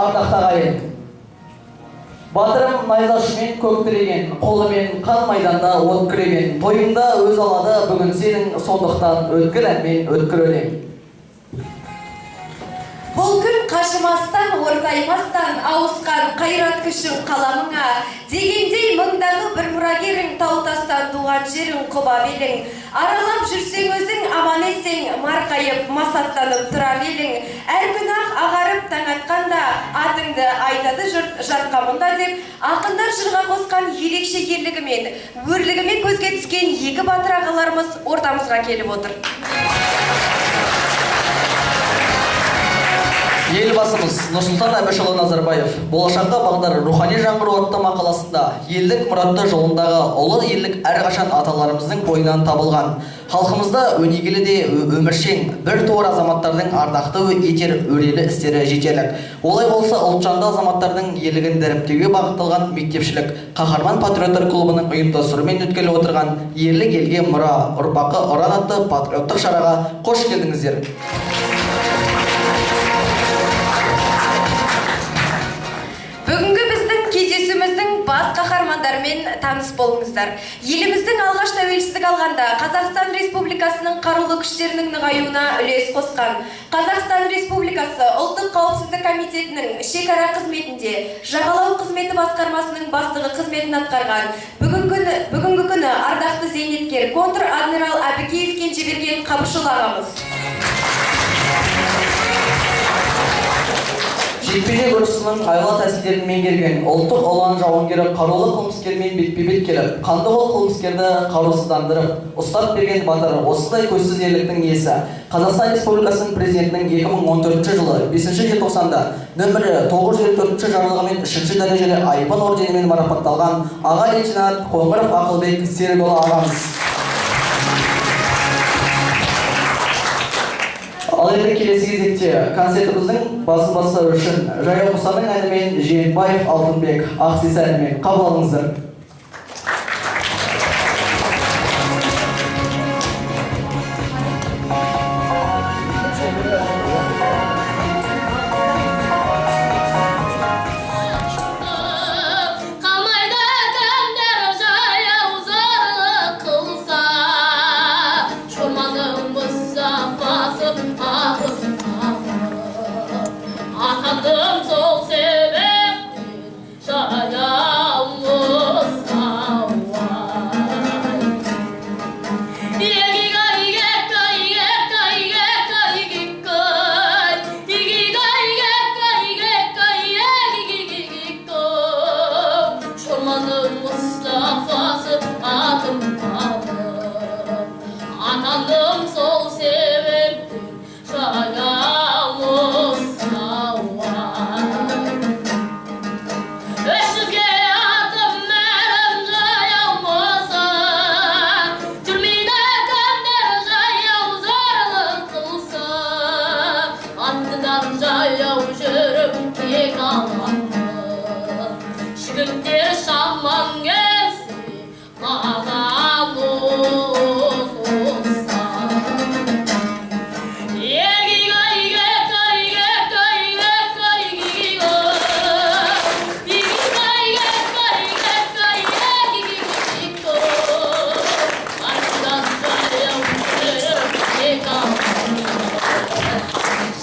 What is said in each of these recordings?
Ардақты ағайын, батырым найзашымен көк тіреген, қолымен қан майданда от күреген, тойыңда өз алады бүгін сенің, сондықтан өткір әнмен өткір өлең. Бұл күн қажымастан, ортаймастан, ауысқан қайрат күшің қаламыңа, дегендей мыңдағы бір мұрагерің, тау тастан туған жерің құба белің. Аралап жүрсең өзің аман есен, марқайып, масаттанып тұрар елің. Әр күн ақ ағарып таң атқанда, атыңды айтады жұрт жатқа мұнда деп, ақындар жырға қосқан ерекше ерлігімен, өрлігімен көзге түскен екі батыр ағаларымыз ортамызға келіп отыр. Елбасымыз Нұрсұлтан Әбішұлы Назарбаев болашаққа бағдар рухани жаңғыру атты мақаласында елдік мұратты жолындағы ұлы ерлік әрқашан аталарымыздың бойынан табылған. Халқымызда өнегелі де өміршең бір туар азаматтардың ардақты етер өрелі істері жетерлік. Олай болса, ұлтжанды азаматтардың ерлігін дәріптеуге бағытталған мектепшілік Қаһарман патриоттар клубының ұйымдастыруымен өткелі отырған Ерлік елге мұра, ұрпаққа ұран атты патриоттық шараға қош келдіңіздер. Бүгінгі біздің кездесуіміздің бас қаһармандарымен таныс болыңыздар. Еліміздің алғаш тәуелсіздік алғанда Қазақстан Республикасының қарулы күштерінің нығаюына үлес қосқан Қазақстан Республикасы Ұлттық қауіпсіздік комитетінің шекара қызметінде жағалау қызметі басқармасының бастығы қызметін атқарған бүгінгі күні ардақты зейнеткер контр-адмирал Әбікеев Кенжеберген Қабышұлы ағамыз. Жекпе-жек ұрысының айла тәсілдерін меңгерген ұлттық ұлан жауынгері қарулы қылмыскермен бетпе-бет келіп, қанды қол қылмыскерді қарусыздандырып, ұстап берген батыр осындай көзсіз ерліктің иесі. Қазақстан Республикасының президентінің 2014 жылы 5 желтоқсанда нөмірі 954 жарлығымен 3 дәрежелі Айбын орденімен марапатталған аға лейтенант Қоңыров Ақылбек Серікұлы ағамыз. Ал енді келесі кезекте концертіміздің басын бастау үшін Жаяу Мұсаның әнімен Жиенбаев Алтынбек Ақсиса әнімен қабыл алыңыздар. Қалмайды кімдер жаяу зорлық қылса, Шорманның Мұстафасы ағып ағып, атандым сол себептен жаяу Мұса. Шорманның Мұстафасы атым атым, атандым сол себептен жаяу Мұса. 300-ге атым мәлім жаяу Мұса, жүрмейді кімдер жаяу зорлық қылса, аттыдан жаяу жүріп кек аламын. Жігіттер, шамаң келсе, маған озса.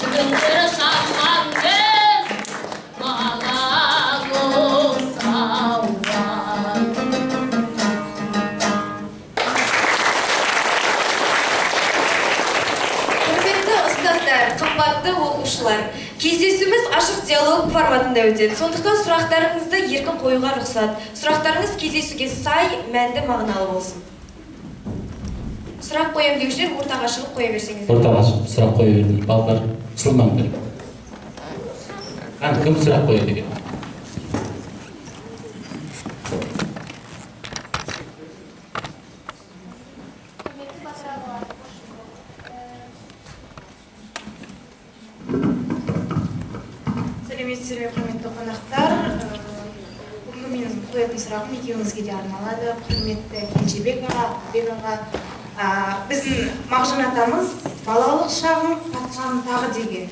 Жігіттер, шамаң келсе, маған озса. Құрметті ұстаздар, қымбатты оқушылар, кездесуіміз ашық диалог форматында өтеді. Сондықтан сұрақтарыңызды еркін қоюға рұқсат. Сұрақтарыңыз кездесуге сай, мәнді, мағыналы болсын. Сұрақ қоям деушілер ортаға шығып қоя берсеңіздер. Ортаға шығып сұрақ қоя беріңдер, балалар, қысылмаңдар. Қане, кім сұрақ қояды екен? Құрметті батыр ағалар, қош Сәлеметсіздер ме, құрметті қонақтар! Бүгінгі менің қоятын сұрағым екеуіңізге де арналады. Құрметті Кенжебек аға, Ақылбек аға, біздің Мағжан атамыз «Балалық шағым патшаның тағы» деген.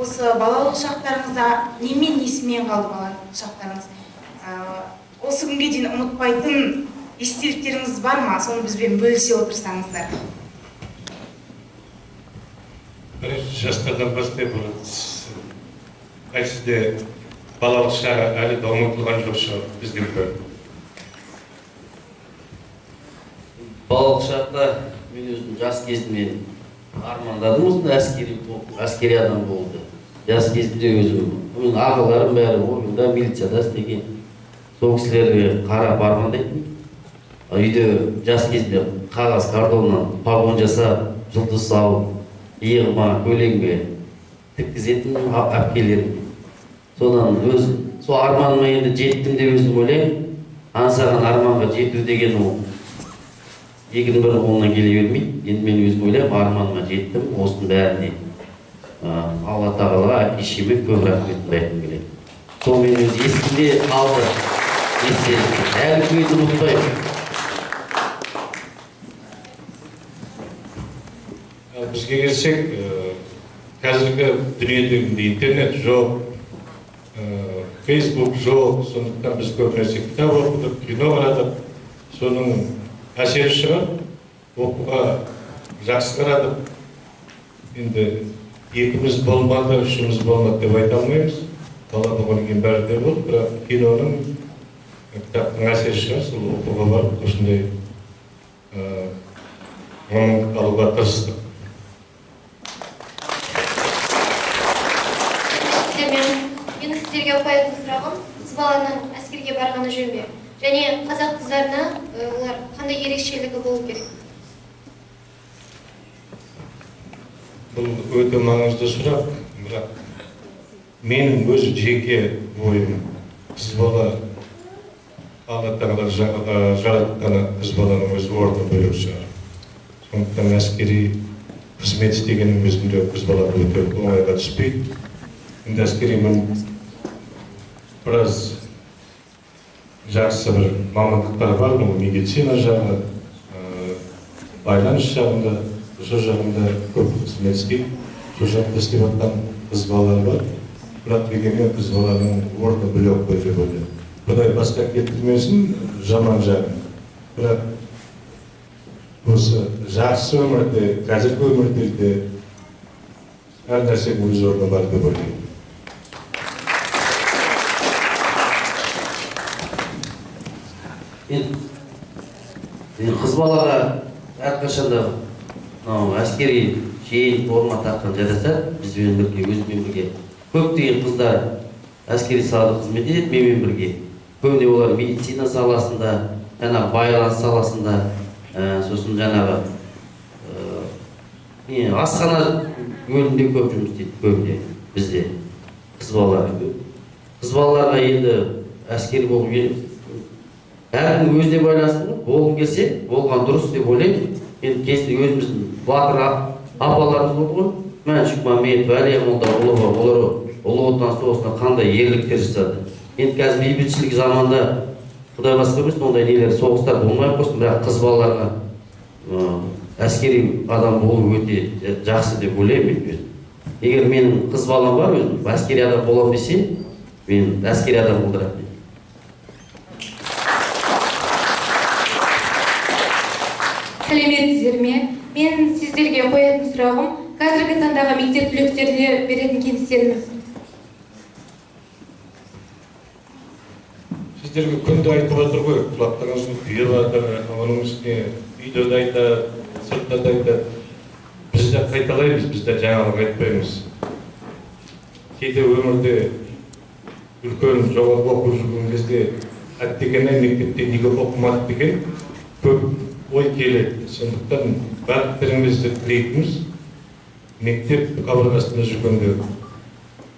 Осы балалық шақтарыңызда немен несімен қалды балалық шақтарыңыз? Осы күнге дейін ұмытпайтын естеліктеріңіз бар ма? Соны бізбен бөлісе отырсаңыздар. Бірінші жастардан бастай болады. Әйтсе де балалық шағы әлі де ұмытылған жоқ шығар бізден гөрі. Балалық шақта мен өзім жас кезімнен армандадым осындай әскери адам болуды. Жас кезімде өзім, менің ағаларым бәрі органда, милицияда істеген. Сол кісілерге қарап армандайтынмын. Үйде жас кезімде қағаз картоннан погон жасап, жұлдыз салып, иығыма, көйлегіме тіккізетін әпкелерім. Содан өз сол арманыма енді жеттім деп өзім ойлаймын. Аңсаған арманға жету деген ол екінің бірінің қолынан келе бермейді. Енді мен өзім ойлаймын, арманыма жеттім, осының бәріне Алла тағалаға, әке шешеме көп рахметімді айтқым келеді. Сол мен өз есімде қалды, естелік. Әлі күнге дейін ұмытпаймын. Ал бізге келсек, қазіргі дүниеде интернет жоқ, фейсбук жоқ, сондықтан біз көбінесе кітап оқыдық, кино қарадық. Соның әсері шығар, оқуға жақсы қарадық. Енді екіміз болмады, үшіміз болмады деп айта алмаймыз. Бала болғаннан кейін бәрі де болды, бірақ киноның, кітаптың әсері шығар, сол оқуға барып осындай мамандық алуға тырыстық. Менің сіздерге қоятын сұрағым, қыз баланың әскерге барғаны жөн бе? Және қазақ қыздарына олар қандай ерекшелігі болу керек? Бұл өте маңызды сұрақ, бірақ менің өз жеке ойым, қыз бала Алла тағала жаратқан қыз баланың өз орны бөлек шығар. Сондықтан әскери қызмет істегеннің өзінде қыз бала өте оңайға түспейді. Енді әскери біраз жақсы бір мамандықтар бар, ол медицина жағы, байланыс жағында, сол жағында көп қызмет істейді. Сол жақта істеп жатқан қыз балалар бар. Бірақ дегенмен қыз баланың орны бөлек қой деп ойлаймын. Құдай басқа келтірмесін жаман жағын. Бірақ осы жақсы өмірде, қазіргі өмірде де әр нәрсенің өз орны бар деп ойлаймын. Енді қыз балаға әрқашанда мынау әскери шен форма таққан жараса, бізбен бірге, өзімен бірге көптеген қыздар әскери салада қызмет етеді менімен бірге. Көбіне олар медицина саласында, жаңағы байланыс саласында, сосын жаңағы асхана бөлімінде көп жұмыс істейді көбіне бізде қыз балалар. Қыз балаларға енді әскери болып әркім өзіне байланысты ғой. Болғым келсе, болған дұрыс деп ойлаймын. Енді кезінде өзіміздің батыр апаларымыз болды ғой. Мәншүк Мәметова, Әлия Молдағұлова, олар Ұлы Отан соғысында қандай ерліктер жасады. Енді қазір бейбітшілік заманда Құдай басқа емес, ондай нелер, соғыстар болмай ақ қойсын, бірақ қыз балаларға әскери адам болу өте жақсы деп ойлаймын мен өзім. Егер менің қыз балам бар, өзім әскери адам боламын десе, мен әскери адам болдырамын. Сәлеметсіздер ме? Мен сіздерге қоятын сұрағым, қазіргі таңдағы мектеп түлектеріне беретін кеңестеріңіз. Сіздерге күнде айтып жатыр ғой, құлақтарыңызды күйіп жатыр, оның үстіне үйде де айтады, сыртта да айтады. Біз де қайталаймыз, біз де жаңалық айтпаймыз. Кейде өмірде үлкен жоғарғы оқып жүрген кезде әттеген-ай мектепте неге оқымадық деген көп ой келеді. Сондықтан барлықтарыңызды тілейтініміз, мектеп қабырғасында жүргенде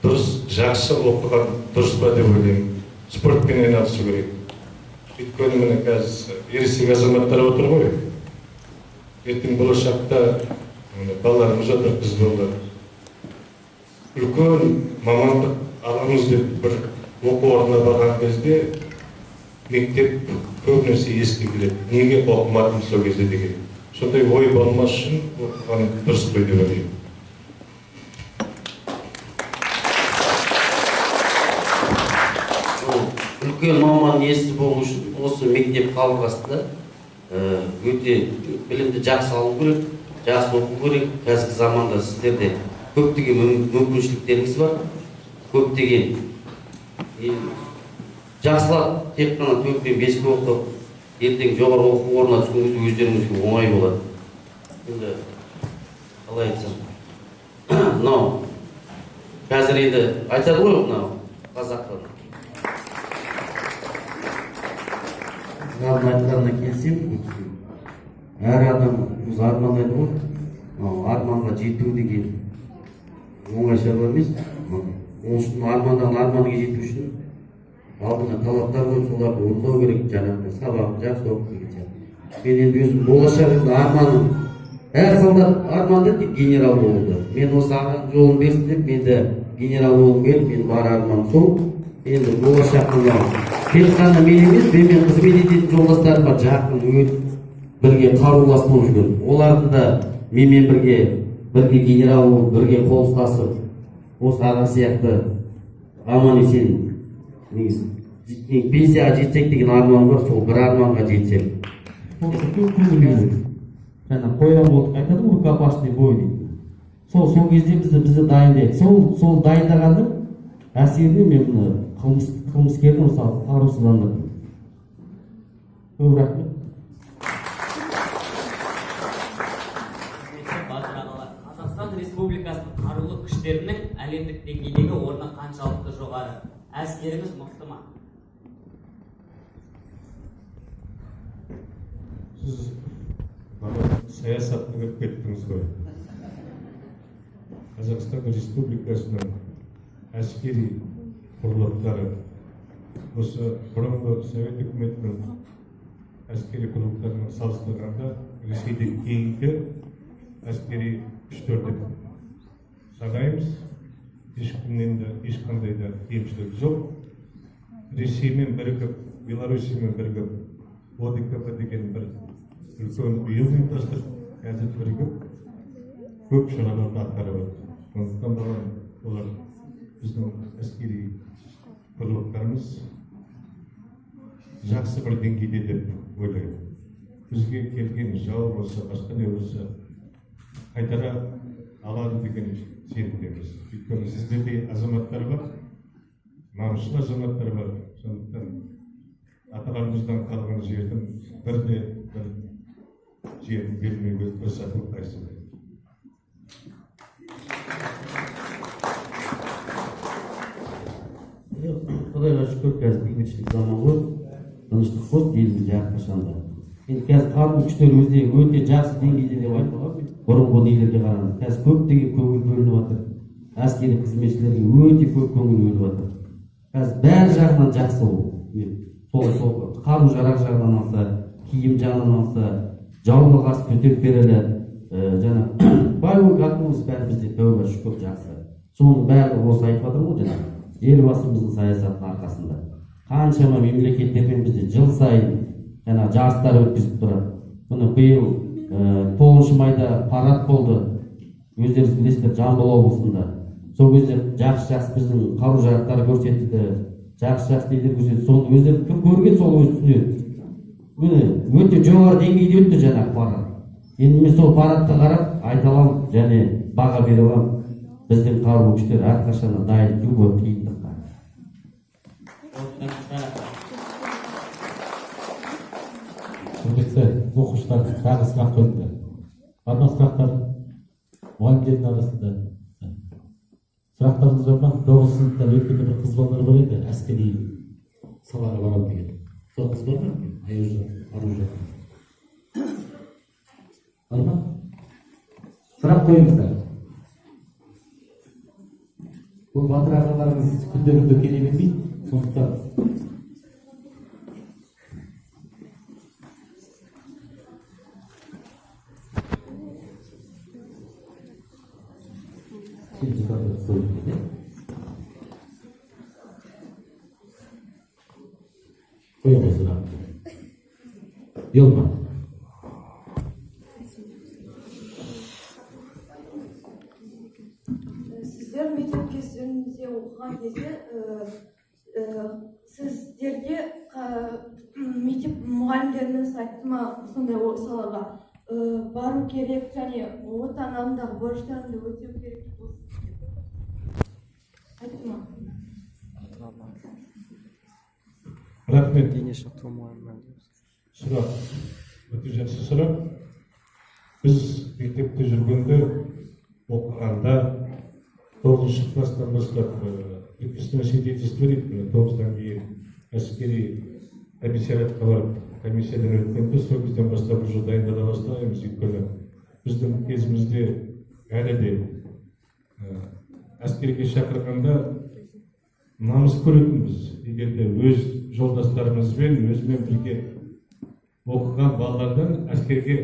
дұрыс, жақсы оқыған дұрыс па деп ойлаймын. Спортпен айналысу керек. Өйткені міне қазір ересек азаматтар отыр ғой. Ертең болашақта міне балаларымыз отыр, қыз балалар. Үлкен мамандық аламыз деп бір оқу орнына барған кезде мектеп көбінесе еске келеді. Неге оқымадым сол кезде деген. Сондай ой болмас үшін оқыған дұрыс қой деп ойлаймын. Үлкен маман иесі болу үшін осы мектеп қабырғасында өте білімді жақсы алу керек, жақсы оқу керек. Қазіргі заманда сіздерде көптеген мүмкіншіліктеріңіз бар, көптеген жақсылап тек қана 4 пен 5-ке оқып, ертең жоғары оқу орнына түскен кезде өздеріңізге оңай болады. Енді қалай айтсам, мынау қазір енді айтады ғой мынау қазақта. Ғалым айтқанына келісемін. Әр адам өзі армандайды ғой. Арманға жету деген оңай шаруа емес. Ол үшін армандан арманға жету үшін алдына талаптар қойып, соларды орындау керек. Жаңағыдай сабағын жақсы оқып деген сияқты. Мен енді өзім болашақ арманым, әр солдат армандайды дейді генерал болуды. Мен осы ағаның жолын берсін деп мен де генерал болғым келді. Менің бар арманым сол. Енді болашақ мынау тек қана мен емес, менімен қызмет ететін жолдастарым бар, жақын өт бірге қарулас болып жүрген. Олардың да менімен бірге генерал болып, бірге қол ұстасып, осы аға сияқты аман есен негізі пенсияға жетсек деген арманым бар, сол бір арманға жетсем. Жаңа қоян болдық айтады ғой, рукопашный бой дейді. Сол кезде бізді дайындайды. Сол дайындағанның әсерінен мен мына қылмыскерді мысалы қарусыздандырдым. Көп рахмет. Батыр ағалар, Қазақстан Республикасының қарулы күштерінің әлемдік деңгейдегі орны қаншалықты жоғары? Әскеріміз мықты ма? Сіз мана саясатқа кіріп кеттіңіз ғой. Қазақстан Республикасының әскери құрылықтары осы бұрынғы Совет үкіметінің әскери құрылықтарымен салыстырғанда Ресейден кейінгі әскери күштер деп санаймыз. Ешкімнен де ешқандай да кемшілік жоқ. Ресеймен бірігіп, Белоруссиямен бірігіп, ОДКБ деген бір үлкен ұйым ұйымдастырып, қазір бірігіп көп шараларды атқарып жатыр. Сондықтан маған олар біздің әскери құрылықтарымыз жақсы бір деңгейде деп ойлаймын. Бізге келген жау болса, басқа не болса қайтара алады деген сенімдеміз. Өйткені сіздердей азаматтар бар, намысшыл азаматтар бар. Сондықтан аталарымыздан қалған жердің бірде бір жерін бермеуге тырысатын қайсысы. Құдайға шүкір, қазір бейбітшілік заман ғой, тыныштық болсын елімізде әрқашанда. Енді қазір қарулы күштер өзі өте жақсы деңгейде деп айтуға болады. Бұрынғы нелерге қарағанда қазір көптеген көңіл бөлініп жатыр. Әскери қызметшілерге өте көп көңіл бөлініп жатыр. Қазір бәр жағынан жақсы ол. Сол қару жарақ жағынан алса, киім жағынан алса, жауға қарсы төтеп бере алады. Жаңа боевой готовность бәрі бізде тәуба шүкір жақсы. Соның бәрі осы айтып жатырмын ғой, жаңағы елбасымыздың саясатының арқасында. Қаншама мемлекеттермен бізде жыл сайын жаңа жарыстар өткізіп тұрады. Міне биыл 9 майда парад болды. Өздеріңіз білесіздер, Жамбыл облысында. Сол кезде жақсы-жақсы біздің қару-жарақтар көрсетілді, жақсы-жақсы нелер көрсетілді. Соны өздері кім көрген, сол өзі түсінеді. Міне өте жоғары деңгейде өтті жаңағы парад. Енді мен сол парадқа қарап айта аламын және баға бере аламын. Біздің қарулы күштер әрқашан дайын любой қиындыққа. Құрметті оқушылар, тағы сұрақ қойыңдар. Бар ма сұрақтар? Мұғалімдердің арасында сұрақтарыңыз бар ма? 9 сыныптан өткенде бір қыз балалар бар еді, әскери салаға барамын деген. Сол қыз бар ма? Аюжан, Аружан. Бар ма? Сұрақ қойыңыздар. Бұл батыр ағаларымыз күнде-күнде келе бермейді, сондықтан қоя ғой сұрақты. Ұялма. Сіздер мектеп кездеріңізде оқыған кезде Сіздерге мектеп мұғалімдеріңіз айтты ма, сондай ол салаға бару керек және Отан алдындағы борыштарыңды өтеу керек болсын деп айтты ма? Рахмет. Сұрақ өте жақсы сұрақ. Біз мектепте жүргенде, оқығанда, тоғызыншы класстан бастап выпускное свидетельство дейді, міне, тоғыздан кейін әскери комиссариатқа барып, комиссиядан өткенде, сол кезден бастап уже дайындала бастаймыз. Өйткені біздің кезімізде әлі де әскерге шақырғанда намыс көретінбіз. Егер де өз жолдастарымызбен, өзімен бірге оқыған балалардан әскерге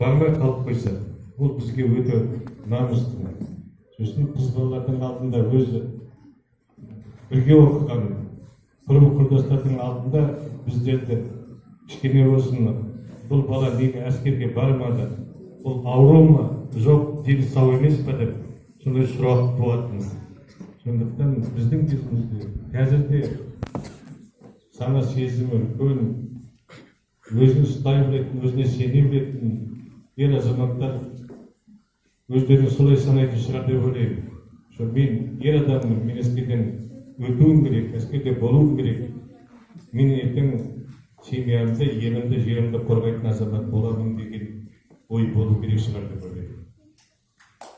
бармай қалып қойса, ол бізге өте намысты. Сосын қыз балалардың алдында, өзі бірге оқыған құрбы құрдастардың алдында біздерді кішкене болсын, бұл бала неге әскерге бармады, бұл ауру ма, жоқ, дені сау емес па деп сондай сұрақ туатын. Сондықтан біздің кезімізде, қазір де сана сезімі үлкен, өзін ұстай білетін, өзіне сене білетін ер азаматтар өздерін солай санайтын шығар деп ойлаймын. Сол мен ер адаммын, мен әскерден өтуім керек, әскерде болуым керек, мен ертең семьямды, елімді, жерімді қорғайтын азамат боламын деген ой болу керек шығар деп ойлаймын.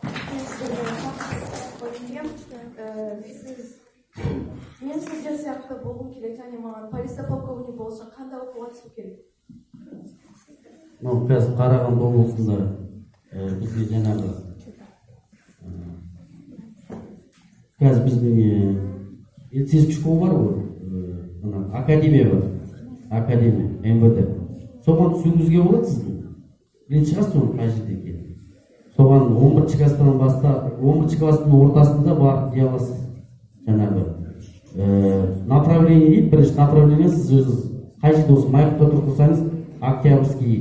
Мен сіздерге сұрақ қойғым келген. Мен сіздер сияқты болғым келеді және маған полиция полковник болу үшін қандай оқуға түсу керек? Мынау қазір Қарағанды облысында бізге жаңағы қазір біздің лицейский школа бар ғой, ана академия бар, академия МВД, соған түсуіңізге болады. Сіздің білетін шығарсыз оның қай жерде екенін. Соған 11-класстан бастап, 11-класстың ортасында барып не аласыз, жаңағы направление дейді. Бірінші направление, сіз өзіңіз қай жерде, осы Майқұдықта тұрып тұрсаңыз, Октябрьский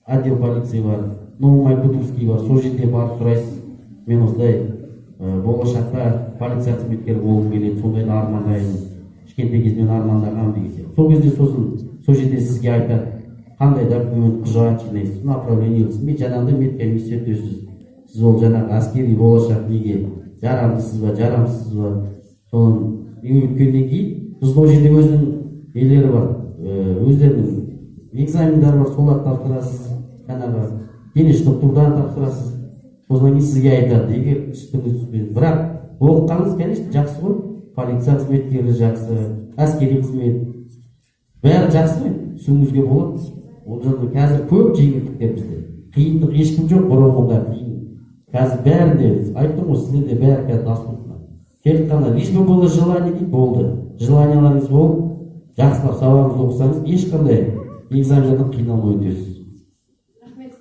отдел полиции бар, Новомайкудовский бар, сол жерде барып сұрайсыз: мен осындай болашақта полиция қызметкері болғым келеді, сондайды армандаймын, кішкентай кезімнен армандағанмын деген сияқты. Сол кезде сосын сол жерде сізге айтады, қандай документ, құжат жинайсыз, направление мен жаңағыдай медкомиссия өтесіз. Сіз ол жаңағы әскери болашақ неге жарамдысыз ба, жарамсыз ба, соны өткеннен кейін, сосын ол жерде өзінің нелері бар, өздерінің экзамендері бар, соларды тапсырасыз, жаңағы дене шынықтырудан тапсырасыз. Содан кейін сізге айтады, егер түстіңіз, түспедіңіз. Бірақ оқығаныңыз, конечно, жақсы ғой, полиция қызметкері жақсы, әскери қызмет, бәрі жақсы ғой, түсуіңізге болады. Ол жерде қазір көп жеңілдіктер, бізде қиындық ешкім жоқ, бұрынғыдай қиын. Қазір бәрінде, айттым ғой, сіздерде бәрі қазір доступно, тек қана лишь бы было желание дейді, болды. Желанияларыңыз болып, жақсылап сабағыңызды оқысаңыз, ешқандай экзамендерден қиналмай өтесіз. Рахмет.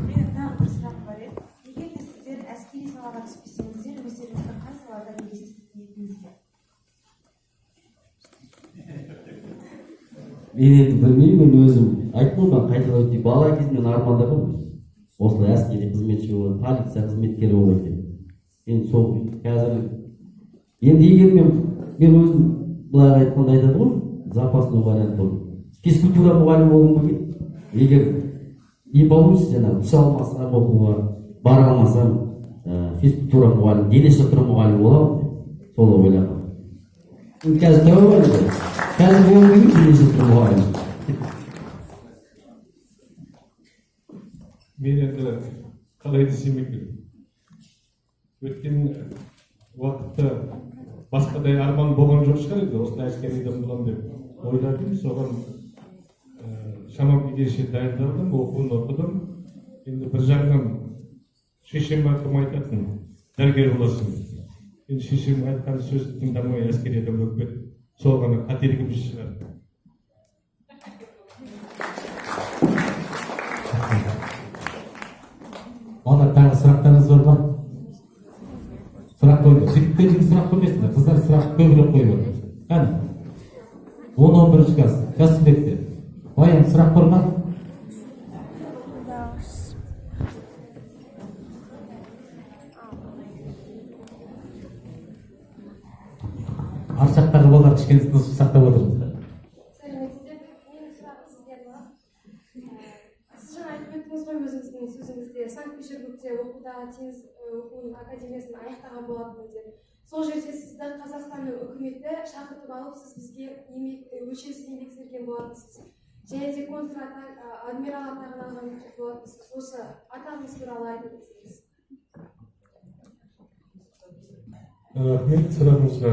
Менің тағы бір сұрағым бар еді. Егер де сіздер әскери салаға түспесеңіздер, өздеріңізді қай салада елестететін едіңіздер? Мен енді білмеймін, мен өзім айттым ғой, қайталап өтейін, бала кезімнен армандағанмын осылай әскери қызметші болайын, полиция қызметкері болайын деп. Енді сол қазір енді егер мен өзім былай айтқанда, айтады ғой, запасной вариант болып физкультура мұғалімі болғым келген. Егер не получится, жаңағы түсе алмасам, оқуға бара алмасам, физкультура мұғалімі, дене шынықтыру мұғалімі боламын деп солай ойлағанмын. Енді қазір тәуба, енді қазір болғым келмейді дене шынықтыру мұғалімі. Мен енді қалай десем екен, өткен уақытта басқадай арман болған жоқ шығар енді, осылай әскери адам боламын деп ойладым. Соған шамам келгенше дайындалдым, оқуын оқыдым. Енді бір жағынан шешем әкем айтатын: дәрігер боласың. Енді шешем айтқан сөзді тыңдамай әскери адам болып кеттім, сол ғана қателігіміз шығар. Балалар, тағы сұрақтарыңыз бар ма? Сұрақ қойыңдар. Жігіттер неге сұрақ қоймайсыңдар? Қыздар сұрақ көбірек қойып отыр. Қане, 10-11-класс жас түлектер. Баян, сұрақ бар ма? Ар жақтағы балалар кішкене тыныштық сақтап отырыңыздар. Сәлеметсіздер. Менің сұрағым сізге арналады. Сіз жаңа айтып өттіңіз ғой өзіңіздің сөзіңізде, Санкт Петербургте оқуда теңіз оқуының академиясын аяқтаған болатынмын деп. Сол жерде сізді Қазақстанның үкіметі шақыртып алып, сіз бізге еңбек, өлшеусіз еңбек сіңірген болатынсыз және де контр адмирал атағын алған болатынсыз. Осы атағыңыз туралы айтып өтсеңіз. Рахмет сұрағыңызға.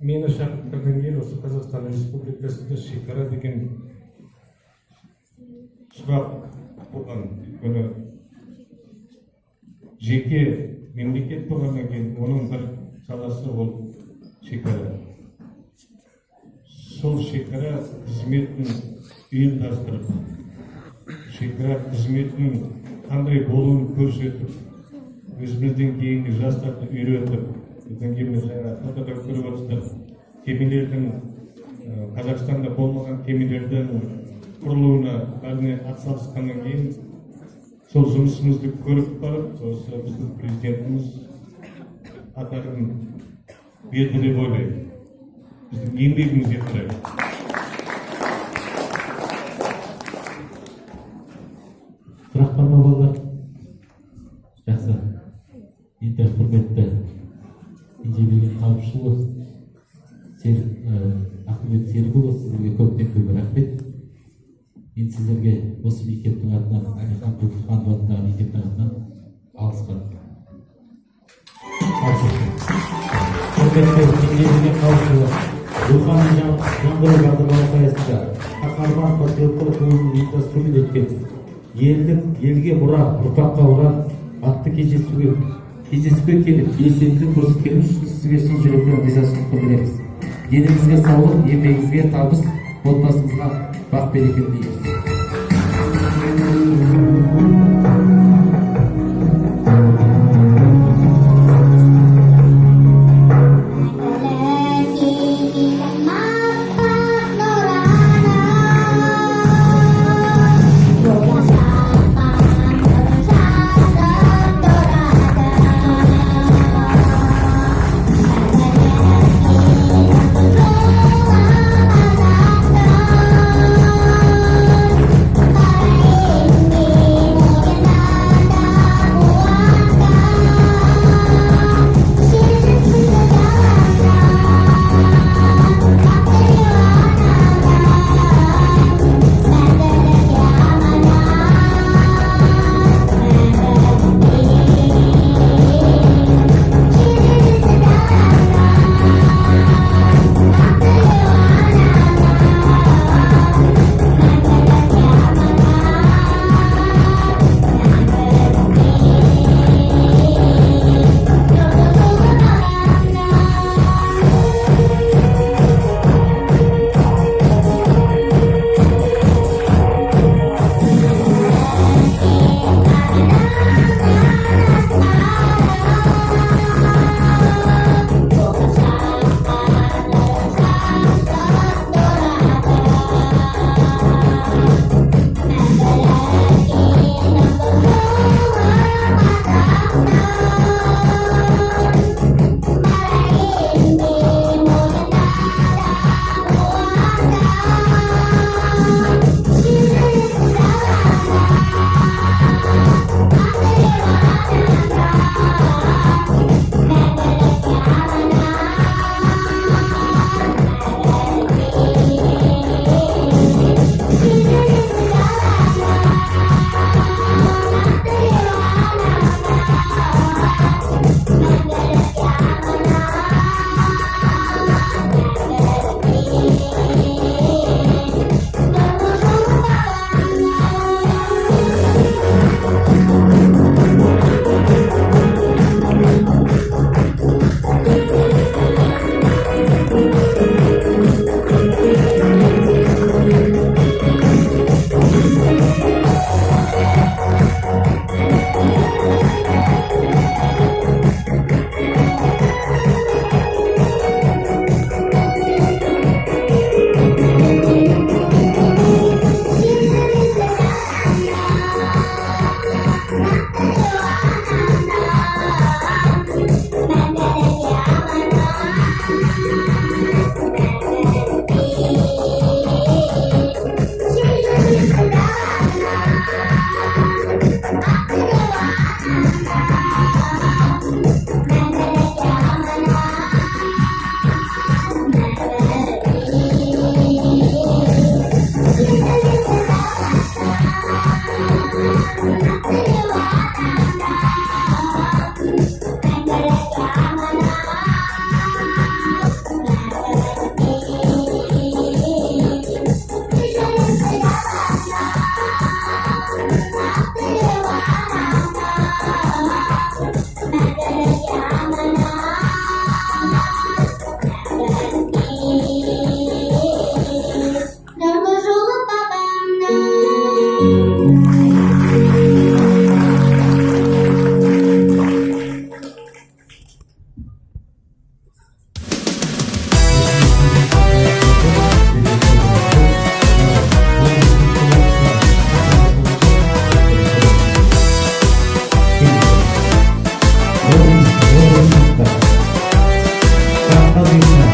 Мені шақыртқаннан кейін осы Қазақстан Республикасында шекара деген сұрақ болған. Өйткені жеке мемлекет болғаннан кейін оның бір саласы ол шекара. Сол шекара қызметін ұйымдастырып, шекара қызметінің қандай болуын көрсетіп, өзімізден кейінгі жастарды үйретіп, одан кейін міне жаңа фотода көріп отырсыздар, кемелердің, Қазақстанда болмаған кемелердің құрылуына бәріне атсалысқаннан кейін сол жұмысымызды көріп барып, осы біздің президентіміз атағын берді деп ойлаймын. Біздің еңбегімізге қарай. Сұрақ бар ма, балалар? Жақсы. Енді құрметті Кенжеберген Қауышұлы, Серік, Ақылбек Серікұлы, сіздерге көптен көп рахмет. Мен сіздерге осы мектептің атынан, Әлихан Бөкейханов атындағы мектептің атынан алғыс хат. Құрметті Кенжеберген Қауышұлы, рухани жаңғыру бағдарламасы аясында Қаһарман патриоттық клубының ұйымдастыруымен өткен елдік елге мұра, ұрпаққа ұран атты кездесуге келіп белсенділік көрсеткеніңіз үшін сізге шын жүректен ризашылық білдіреміз. Деніңізге саулық, еңбегіңізге табыс, отбасыңызға бақ береке тілейміз.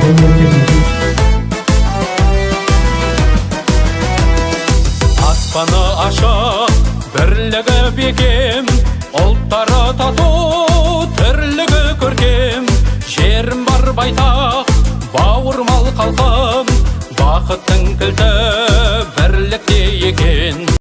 Құрметті. Аспаны ашық, бірлігі бекем, ұлттары тату, тірлігі көркем. Жерім бар байтақ, бауырмал халқым, бақыттың кілті бірлікте екен.